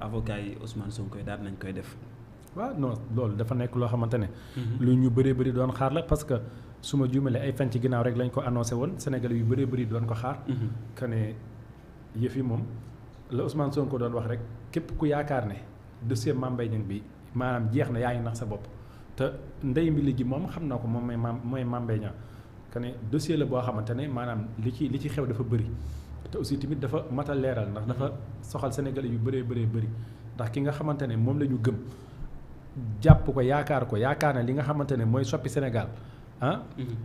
avocat yi Ousmane Sonko daal nañ koy def. waaw non loolu dafa nekk loo xamante ne. lu ñu bëree bëri doon xaar la parce que su ma juumalee ay fan ci ginnaaw rek lañ ko annoncé woon Sénégalais yu bëree bëri doon ko xaar. que ne yëf yi moom la Ousmane Sonko doon wax rek képp ku yaakaar ne dossier Mame Mbaye Niang bi maanaam jeex na yaa ngi nax sa bopp te ndey mbi gi moom xam na ko moom mooy Mame Mbaye Niang que ne dossier la boo xamante ne maanaam li ci xew dafa bëri te aussi tamit dafa matal leeral ndax dafa soxal Sénégalais yu bëree bëri ndax ki nga xamante ne moom la ñu gëm. jàpp ko yaakaar na li nga xamante ne mooy soppi Sénégal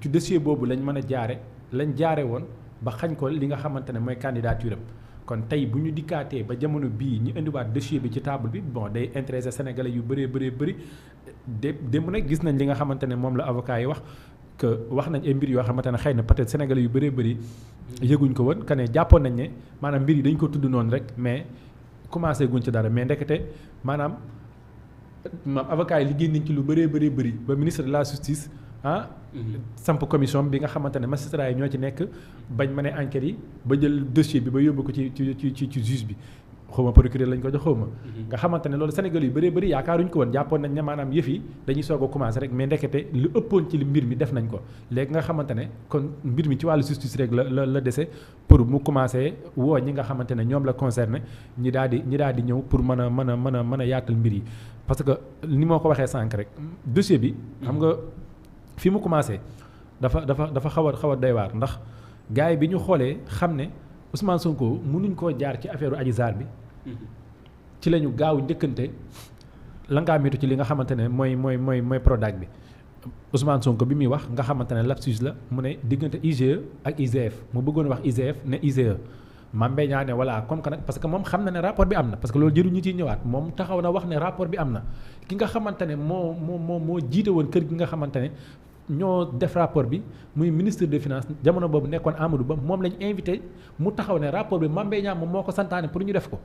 ci dossier boobu lañ mën a lañ jaare woon ba xañ ko li nga xamante ne mooy candidature am kon tey bu ñu dikkaatee ba jamono bii ñu indiwaat dossier bi ci table bi bon day intéressé Sénégalais yu bëri démb nag gis nañ li nga xamante ne moom la avocat yi wax que wax nañ ay mbir yoo xamante ne xëy na peut-être Sénégalais yu bëri yëguñ ko woon que ne jàppoon nañ ne maanaam mbir yi dañ ko tudd noonu rek mais commencé guñ ci dara mais ndekete maanaam avocat yi liggéey nañ ci lu bëri ba ministre de la justice samp commission bi nga xamante ne magistrat yi ñoo ci nekk bañ mën a enquête yi ba jël dossier bi ba yóbbu ko ci juge bi xawma procureur lañ ko jox xawma nga xamante ne loolu Sénégal yu bëri yaakaaruñ ko woon jàppoon nañ ne maanaam yëf yi dañuy soog a commencé rek mais ndekete lu ëppoon ci li mbir mi def nañ ko léegi nga xamante ne kon mbir mi ci wàllu justice rek la dese pour mu commencé woo ñi nga xamante ne ñoom la concerné ñi daal di ñëw pour mën a yaatal mbir yi parce que ni moo ko waxee sànq rek dossier bi xam nga fi mu commencé dafa xaw a doy waar ndax gars yi bi ñu xoolee xam ne Ousmane Sonko mënuñ koo jaar ci affaire Adji Sarr bi ci la ñu gaaw njëkkante la ngaa métu ci li nga xamante ne mooy Prodac bi Ousmane Sonko bi muy wax nga xamante ne lapsus la mu ne diggante IGE ak IGF mu bëggoon wax IGF ne IGE Mame Mbaye Niang ne voilà comme que nag parce que moom xam na ne rapport bi am na parce que loolu jëru ñu ciy ñëwaat moom taxaw na wax ne rapport bi am na ki nga xamante ne moo jiite woon kër gi nga xamante ne ñoo def rapport bi muy ministre des finances jamono boobu nekkoon Amadou Ba moom lañ invité mu taxaw ne rapport bi Mame Mbaye Niang moom moo ko santaane pour ñu def ko.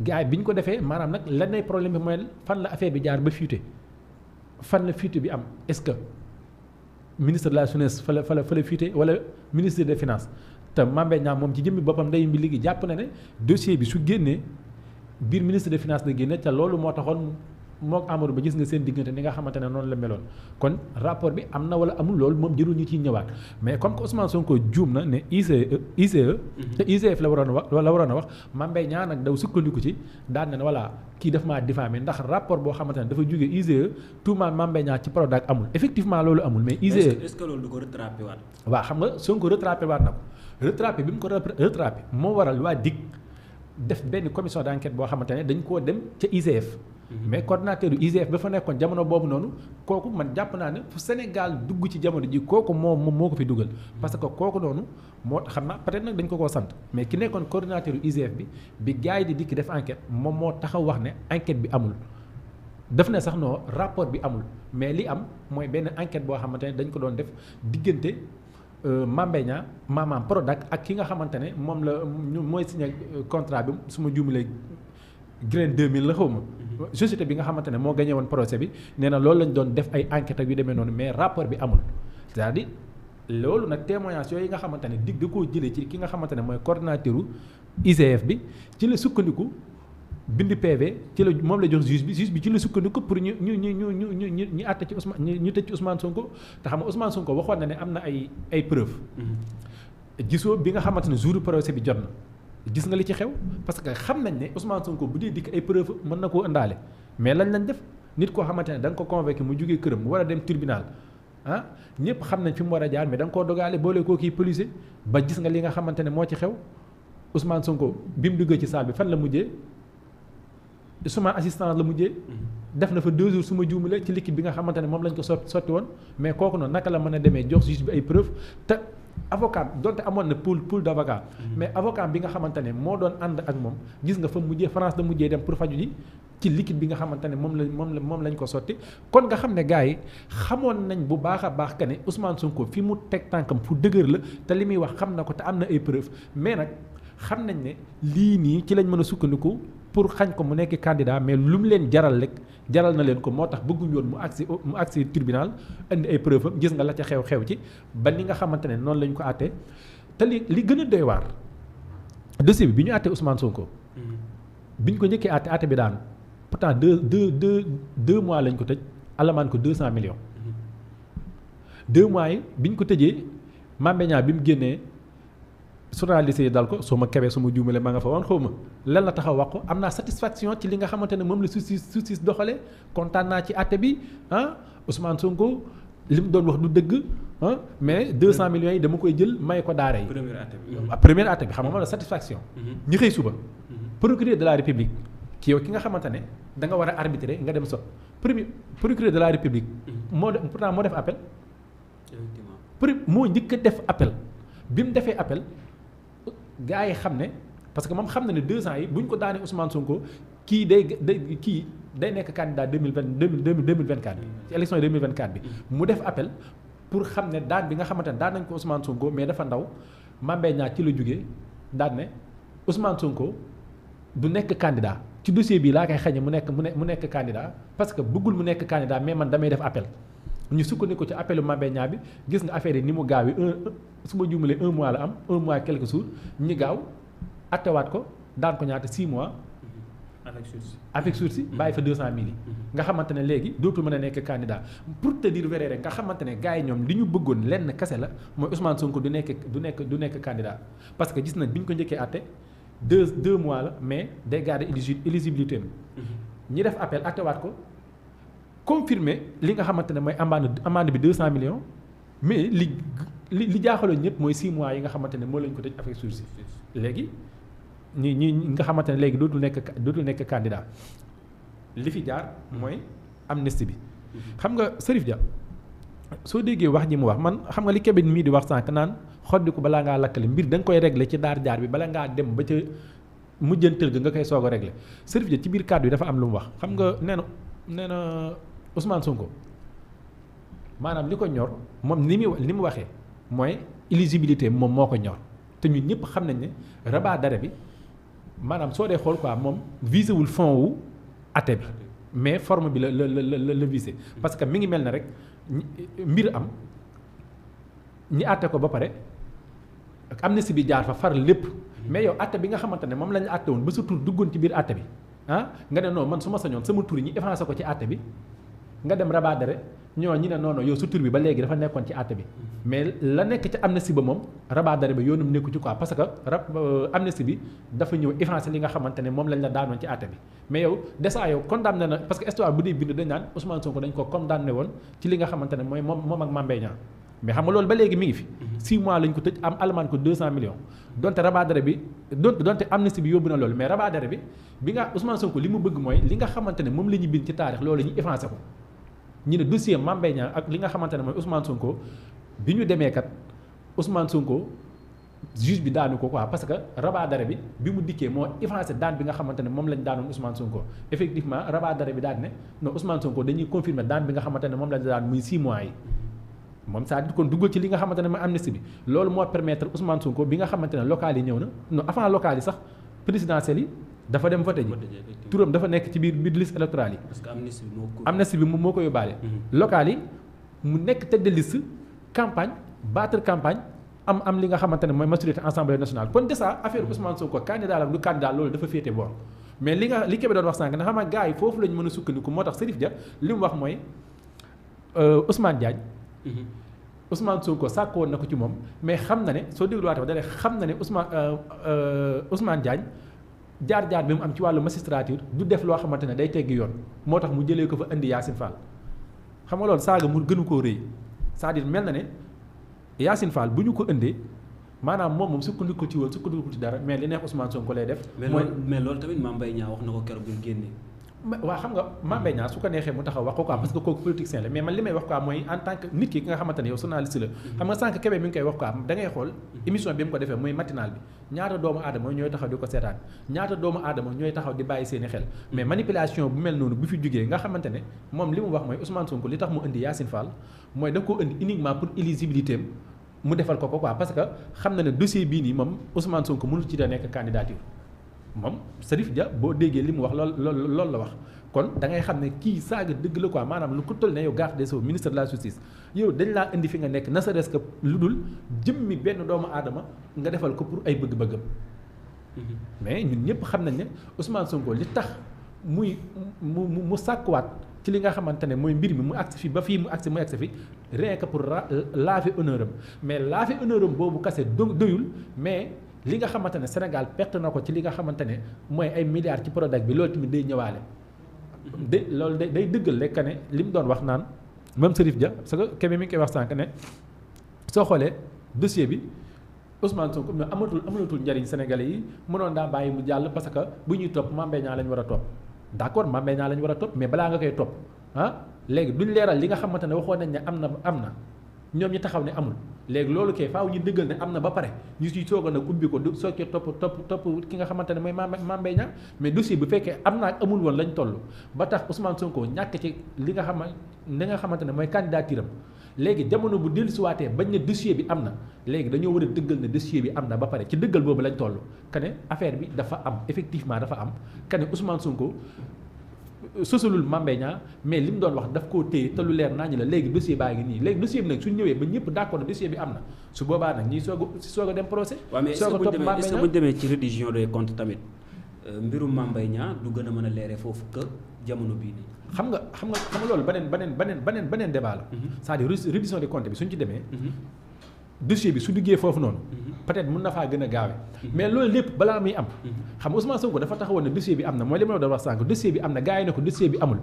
gars yi bi ñu ko defee maanaam nag lan lay problème bi mooy fan la affaire bi jaar ba fuité fan la fuité bi am est-ce que ministre de la jeunesse fa la fuité wala ministre des finances te Mame Mbaye Niang moom ci jëmmi boppam ndey mbi léegi jàpp na ne dossier bi su génnee biir ministre des finances la génne te loolu moo taxoon. mook Amadou Ba gis nga seen diggante ni nga xamante ne noonu la meloon kon rapport bi am na wala amul loolu moom jërul ñu ciy ñëwaat mais comme que Ousmane Sonko juum na ne ICE te IGF la waroon a wax Mame Mbaye Niang nag daw sukkandiku ci daan na ne voilà kii daf maa diffamé ndax rapport boo xamante ne dafa jógee IGE tuumaal Mame Mbaye Niang ci Prodac amul effectivement loolu amul mais IGE est-ce que loolu du ko rattrapé waat waaw xam nga Sonko rattrapé waat na ko rattrapé bi mu ko rattrapé moo waral waa DIC def benn commission d'enquête boo xamante ne dañ koo dem ca IGF mais coordinateur yu IGF ba fa nekkoon jamono boobu noonu kooku man jàpp naa ne fu Sénégal dugg ci jamono ji kooku moo ko fi dugal parce que kooku noonu moo xam naa peut-être nag dañ ko koo sant mais ki nekkoon coordinateur yu IGF bi gars yi di dikk def enquête moom moo taxaw wax ne enquête bi amul def na sax non rapport bi amul mais li am mooy benn enquête boo xamante ne dañ ko doon def diggante Mame Mbaye Niang maanaam Prodac ak ki nga xamante ne moom la mooy signé contrat bi su ma juumalee Grain 2000 la xaw ma société bi nga xamante ne moo gagné woon procès bi nee na loolu lañ doon def ay enquête ak yu demee noonu mais rapport bi amul c'est-à-dire loolu nag témoignage yooyu nga xamante ne dig da koo jëlee ci ki nga xamante ne mooy coordinateur IGF bi ci la sukkandiku bind PV ci la moom la jox juge bi ci la sukkandiku pour ñu àtte ci Ousmane ñu tëj ci Ousmane Sonko te xam nga Ousmane Sonko waxoon na ne am na ay preuve gisoo bi nga xamante ne jour procès bi jot na gis nga li ci xew parce que xam nañ ne Ousmane Sonko bu dee dikk ay preuve mën na koo ëndaale mais lañ def nit koo xamante ne da nga ko convoqué mu jógee këram mu war a dem tribunal ñëpp xam nañ fi mu war a jaar mais da nga koo dogaale boole koo kii policier ba gis nga li nga xamante ne moo ci xew Ousmane Sonko bi mu duggee ci salle bi fan la mujjee suma assistance la mujjee def na fa 2 jours su ma juumalee ci liquide bi nga xamante ne moom lañ ko sotti woon mais kooku noonu naka la mën a demee jox juge bi ay preuve te avocat donte amoon na pool d'avocat mais avocat bi nga xamante ne moo doon ànd ak moom gis nga fa mujjee France la mujjee dem pour faju ji ci liquide bi nga xamante ne moom lañ ko sotti kon nga xam ne gars yi xamoon nañ bu baax a baax que ne Ousmane Sonko fi mu teg tànkam fu dëgër la te li muy wax xam na ko te am na ay preuve mais nag xam nañ ne lii nii ci lañ mën a sukkandiku pour xañ ko mu nekk candidat mais lu mu leen jaral rek jaral na leen ko moo tax bëgguñu woon mu agsi tribunal indi ay preuve am gis nga la ca xew ci ba li nga xamante ne noonu lañ ko àttee te li gën a doy waar dossier bi ñu àttee Ousmane Sonko biñ ko njëkkee àtte bi daanu pourtant deux mois lañ ko tëj alamaan ko 200 millions. 2 mois yi biñ ko tëjee Mame Mbaye Niang bi mu génnee journaliste yi dal ko soo ma kebee su ma juumalee ma nga fa woon xaw ma lan la taxaw wax ko am naa satisfaction ci li nga xamante ne moom la justice doxale kontaan naa ci àtte bi Ousmane Sonko li mu doon wax du dëgg mais 200 millions yi dama koy jël may ko daara yi. première àtte bi xam nga moom la satisfaction. ñi xëy suba. procureur de la république ki yow ki nga xamante ne da nga war a arbitrer nga dem procureur de la république. pourtant moo def appel. moo njëkk a def appel bi mu defee appel gars yi xam ne parce que moom xam na ne 2 ans yi bu ñu ko daanee Ousmane Sonko kii day nekk candidat 2024 bi ci élection 2024 bi mu def appel pour xam ne daan bi nga xamante ne daan nañ ko Ousmane Sonko mais dafa ndaw Mame Mbaye Niang ci la jógee daan ne Ousmane Sonko du nekk candidat ci dossier bii laa koy xañe mu nekk candidat parce que bëggul mu nekk candidat mais man damay def appel ñu sukkandiku ci appelu Mame Mbaye Niang bi gis nga affaire yi ni mu gaaw yi su ma juumalee 1 mois la am 1 mois quelques jours ñi gaaw attewaat ko daan ko ñaata 6 mois. avec sursis bàyyi fa 200 000 yi. nga xamante ne léegi dootul mën a nekk candidat pour te dire vrai rek nga xamante ne gars yi ñoom li ñu bëggoon lenn kese la mooy Ousmane Sonko du nekk candidat parce que gis nañ bi ñu ko njëkkee atte 2 mois la mais day garder éligibilité am. ñi def appel attewaat ko. confirmer li nga xamante ne mooy amende bi 200 millions mais li jaaxaloon ñëpp mooy 6 mois yi nga xamante ne moo lañ ko tëj avec sursis léegi ñi nga xamante ne léegi dootul nekk candidat li fi jaar mooy amnistie bi. xam nga Serif Dia soo déggee wax ji mu wax man xam nga li Kébé mii di wax sànq naan xoddi ko balaa ngaa lakkale mbir da nga koy régler ci jaar bi bala ngaa dem ba ca mujjantal ga nga koy soog a régler Serif Dia ci biir kàddu yi dafa am lu mu wax xam nga nee na Ousmane Sonko maanaam li ko ñor moom li mu waxee mooy éligibilité moom moo ko ñor te ñun ñëpp xam nañ ne rabat d'arrêt bi maanaam soo dee xool quoi moom visé wul fond wu atte bi mais forme bi la visé parce que mi ngi mel ne rek mbir am ñi atte ko ba pare amnistie bi jaar fa far lépp mais yow atte bi nga xamante ne moom lañu atte woon ba sa tur duggoon ci biir atte bi nga ne non man su ma sañoon sama tur yi ñu effacé ko ci atte bi nga dem rabat d'arrêt ñi ne non yow su tur bi ba léegi dafa nekkoon ci àtte bi mais la nekk ci amnistie ba moom rabat d'arrêt ba yoonum nekku ci quoi parce que amnistie bi dafa ñëw effacer li nga xamante ne moom lañ la daanoon ci àtte bi mais yow desa yow condamné na parce que histoire bu dee bind dañ naan Ousmane Sonko dañ ko condamné woon ci li nga xamante ne mooy moom ak Mame Mbaye Niang mais xam nga loolu ba léegi mi ngi fi 6 mois lañ ko tëj am alamaan ko 200 millions donte rabat d'arrêt bi donte amnistie bi yóbbu na loolu mais rabat d'arrêt bi nga Ousmane Sonko li mu bëgg mooy li nga xamante ne moom la ñu bind ci taarix loolu ñu effacé ko ñu ne dossier Mame Mbaye Niang ak li nga xamante ne mooy Ousmane Sonko bi ñu demee kat Ousmane Sonko juge bi daanu ko quoi parce que rabat d'arrêt bi mu dikkee moo effacé daan bi nga xamante ne moom lañ daanoon Ousmane Sonko effectivement rabat d'arrêt bi daan ne non Ousmane Sonko dañuy confirmer daan bi nga xamante ne moom lañ daan muy 6 mois yi moom c'est-à-dire kon duggal ci li nga xamante ne mooy amnistie bi loolu moo permettre Ousmane Sonko bi nga xamante ne local yi ñëw na non avant local yi sax présidentielles yi dafa dem voté ji turam dafa nekk ci biir liste électorale yi. parce que amnistie bi moo ko yóbbaale. local yi mu nekk tête de liste campagne battre campagne am li nga xamante ne mooy majorité assemblée nationale kon déjà affaire Ousmane Sonko candidat la du candidat loolu dafa féete boor mais li Kébé doon wax sànq nga xam ne gars yi foofu la ñu mën a sukkandiku moo tax Serif Dia li mu wax mooy Ousmane Diagne. Ousmane Sonko sàkk woon na ko ci moom mais xam na ne soo dégluwaatee ba da xam na ne Ousmane Diagne. jaar-jaar bi mu am ci wàllu magistrature du def loo xamante ne day teggi yoon moo tax mu jëlee ko fa indi Yacine Fall xam nga loolu saaga mu gënu koo rëy c'est-à-dire mel na ne Yacine Fall bu ñu ko indee maanaam moom sukkandiku ci woon sukkandiku ci dara mais li neex Ousmane Sonko lay def. mais loolu tamit Mame Mbaye Niang wax na ko keroog bu ñu génnee. waaw xam nga Mame Mbaye Niang su ko neexee mu taxaw wax ko quoi parce que kooku politicien la mais man li may wax quoi mooy en tant que nit ki nga xamante ne yow journaliste la xam nga sànq Kébé mi ngi koy wax quoi da ngay xool émission bi mu ko defee mooy matinal bi ñaata doomu aadama ñooy taxaw di ko seetaan ñaata doomu aadama ñooy taxaw di bàyyi seeni xel mais manipulation bu mel noonu bu fi jógee nga xamante ne moom li mu wax mooy Ousmane Sonko li tax mu indi Yacine Fall mooy da koo indi uniquement pour éligibilité am mu defal ko quoi parce que xam na ne dossier bii nii moom Ousmane Sonko mënul ci da nekk candidature moom Serif Dia boo déggee li mu wax loolu la wax kon da ngay xam ne kii saaga dëgg la quoi maanaam lu ko toll ne yow garde des sceaux ministre de la justice yow dañ laa indi fi nga nekk ne serait-ce que lu dul jëmmi benn doomu aadama nga defal ko pour ay bëgg-bëggam mais ñun ñëpp xam nañ ne Ousmane Sonko li tax mu sàkkuwaat ci li nga xamante ne mooy mbir mi mu agsi fi ba fii mu agsi fi rien que pour laver honneur am mais laver honneur am boobu kase doyul mais li nga xamante ne Sénégal perte na ko ci li nga xamante ne mooy ay milliards ci Prodac bi loolu tamit day ñëwaale. loolu day dëggal rek ne li mu doon wax naan même Serif Dia parce que Kébé mi ngi koy wax sànq ne soo xoolee dossier bi Ousmane Sonko amalatul njariñ Sénégalais yi mënoon daa bàyyi mu jàll parce que bu ñuy topp Mame Mbaye Niang lañ war a topp. d'accord Mame Mbaye Niang la ñu war a topp mais balaa nga koy topp léegi duñ leeral li nga xamante ne waxoon nañ ne am na ñoom ñi taxaw ne amul léegi loolu kay faaw ñu dëggal ne am na ba pare ñu ciy soog a nag ubbi ko soo cee topp ki nga xamante ne mooy Mame Mbaye Niang mais dossier bu fekkee am na ak amul woon lañ toll ba tax Ousmane Sonko ñàkk ci li nga xamante ne mooy candidature am léegi jamono bu dellusiwaatee bañ ne dossier bi am na léegi dañoo war a dëggal ne dossier bi am na ba pare ci dëggal boobu lañ toll que ne affaire bi dafa am effectivement dafa am que ne Ousmane Sonko sosalul Mame Mbaye Niang mais li mu doon wax daf koo téye te lu leer naa ñu la léegi dossier baa ngi nii léegi dossier bi nag suñ ñëwee ba ñëpp d'accord ne dossier bi am na su boobaa nag ñuy soog a dem procès. soog a topp Mame Mbaye Niang est-ce que bu ñu demee ci reddition des comptes tamit mbirum Mame Mbaye Niang du gën a mën a leere foofu que jamono bii nii. xam nga loolu beneen débat la. c'est-à-dire reddition des comptes bi suñ ci demee. dossier bi su duggee foofu noonu. peut-être mën na faa gën a gaawe mais loolu lépp balaa muy am. xam nga Ousmane Sonko dafa taxawoon ne dossier bi am na mooy li ma la doon wax sànq dossier bi am na gars yi ne ko dossier bi amul.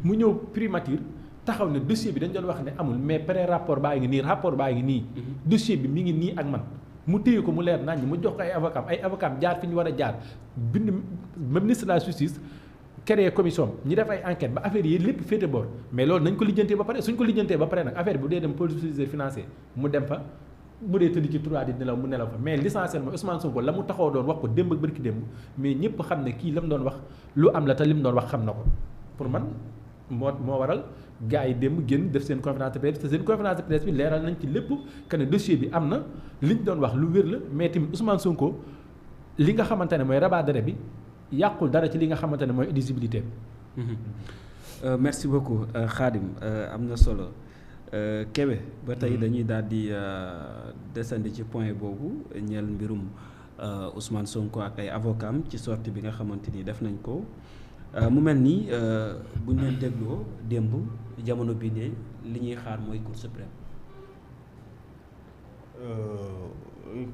mu ñëw primature taxaw ne dossier bi dañ doon wax ne amul mais pré-rapport baa ngi nii rapport baa ngi nii. dossier bi mi ngi nii ak man. mu téye ko mu leer naññ mu jox ko ay avocat jaar fi ñu war a jaar bind ministre de la justice créé commission ñi def ay enquête ba affaire yi lépp féete boor mais loolu nañ ko lijjantee ba pare suñ ko lijjantee ba pare nag affaire bu dee dem police judiciaire financier mu dem fa bu dee tëdd ci 3 di nelaw mu nelaw fa mais l'essentiel mooy Ousmane Sonko la mu taxaw doon wax ko démb ak bërki démb mais ñëpp xam ne kii la mu doon wax lu am la te li mu doon wax xam na ko pour man moo waral gars yi démb génn def seen conférence de presse te seen conférence de presse bi leeral nañ ci lépp que ne dossier bi am na li ñu doon wax lu wér la mais tamit Ousmane Sonko li nga xamante ne mooy rabat d'arrêt bi yàqul dara ci li nga xamante ne mooy éligibilité merci beaucoup Khadim am na solo Kébé ba tey dañuy daal di desandi ci point boobu ñeel mbirum Ousmane Sonko ak ay avocat am ci sortie bi nga xamante ni def nañ ko mu mel ni bu ñu leen dégloo démb jamono bii de li ñuy xaar mooy Cour suprême.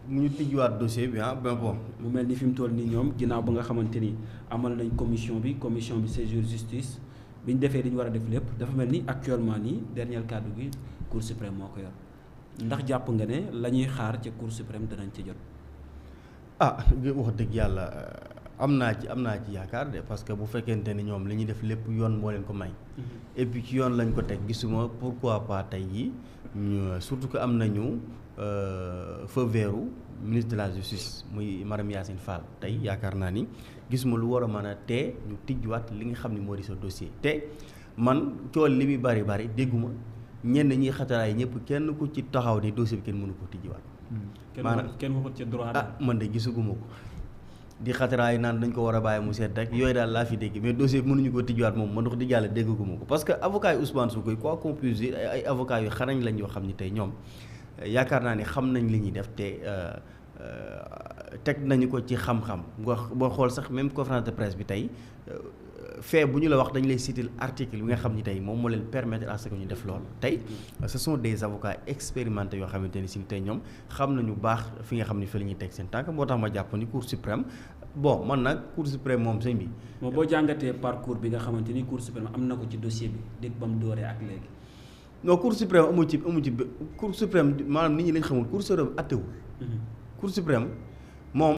mu ñu tijjiwaat dossier bi bon. mu mel ni fi mu toll nii ñoom ginnaaw ba nga xamante ni amal nañ commission bi séjour justice bi ñu defee li ñu war a def lépp dafa mel ni actuellement nii dernier kàddu gi Cour suprême moo ko yor ndax jàpp nga ne la ñuy xaar ca Cour suprême danañ ci jot. wax dëgg yàlla. am naa ci yaakaar de parce que bu fekkente ni ñoom li ñuy def lépp yoon moo leen ko may. et puis ci yoon lañ ko teg gisuma pourquoi pas tey yi surtout que am nañu feu vert ministre de la justice muy madame Yacine Fall tey yaakaar naa ni gisuma lu war a mën a tee ñu tijjuwaat li nga xam ni moo di sa dossier te man cool li muy bari dégguma ñenn ñi xataraay ñëpp kenn ku ci taxaw ni dossier bi kenn mënu ko tijjiwaat. maanaam kenn waxut ci droit man de gisuguma ko. di xataraay naan dañ ko war a bàyyi mu seet rek yooyu daal laa fi dégg mais dossier bi mënuñu ko tijjiwaat moom man wax dëgg yàlla dégguma ko parce que avocat yi Ousmane Sonko quoi qu'on puisse dire ay avocats yu xarañ lañ yoo xam ni tey ñoom yaakaar naa ni xam nañ li ñuy def te teg nañu ko ci xam-xam boo xool sax même conférence de presse bi tey fait bu ñu la wax dañu lay citer article bi nga xam ni tey moom moo leen permettre à ce que ñu def loolu tey ce sont des avocats expérimentés yoo xamante ni si tey ñoom xam nañu baax fi nga xam ni fi la ñuy teg seen tànk moo tax ma jàpp ni Cour suprême bon man nag Cour suprême moom sëñ bi. moom boo jàngatee parcours bi nga xamante ni Cour suprême am na ko ci dossier bi dégg ba mu dooree ak léegi. non Cour suprême amu ci Cour suprême maanaam nit ñi lañ xamul Cour suprême attewul. Cour suprême moom.